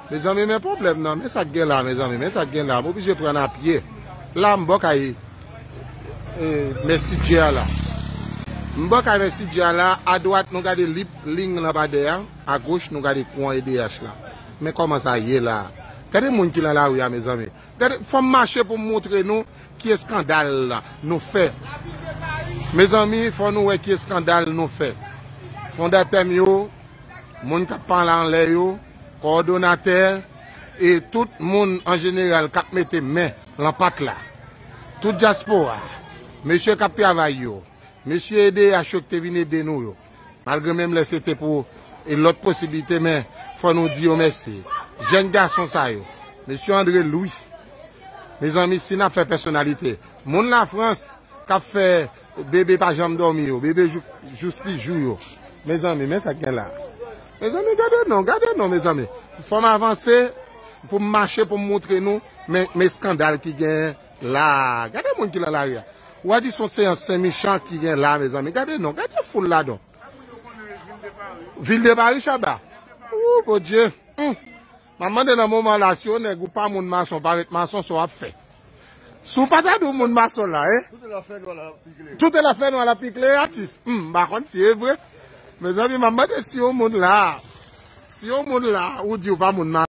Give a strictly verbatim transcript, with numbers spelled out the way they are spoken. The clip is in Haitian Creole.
Mezanmi, men pwoblèm nan, men sa k gen la, mezanmi, men sa k gen la, m oblije pran apye. La, m bò kay, e, Mèsidjè a la. M bò kay Mèsidjè a la, adwat nou gade Lip, Ling Lanpadè a, agoch nou gade Kouwon E D H la. Men kòman sa ye la. Gade moun ki nan lari a, mezanmi. Gade, fò m mache pou m montre nou ki eskandal nou fè. Mezanmi, fò nou wè ki eskandal nou fè. Fondatè m yo, moun k ap pale anlè yo, kowòdonatè, e tout moun an jeneral k ap mete men lan pat la. Tout dyaspora, mesye k ap travay yo, mesye E D H yo ki te vin ede nou yo. Malgre menm lè se te pou e lòt posiblite, men fò nou di yo mèsi. Jèn gason sa yo, mesye André Louis, mezanmi, si n ap fè pèsonalite, moun Lafrans k ap fè bebe pa janm dòmi yo, bebe jou, jous li jou yo. Mezanmi, men sa k gen la. Mezanmi, gade non, gade non, mezanmi. Fò m avanse pou m mache, pou m montre nou, men, men eskandal ki gen la. Gade moun ki lan lari a. W a di se yon seyans Sen Michan ki gen la, mezanmi. Gade non, gade foul la don. Vil de Pari, Chaba. Ou, Bondye. Hmm. M ap mande nan moman la, si yon nèg ou pa moun mason, pa ret mason, sa w ap fè. Si w pa ta di w moun mason la, eh? Tout la fè nwa la pikle. Tout la fè nwa la pikle, atis. Hmm, m pa konn si e vre. Mezanmi, m ap mande si yon moun la, si yon moun la, ou di w pa moun mason.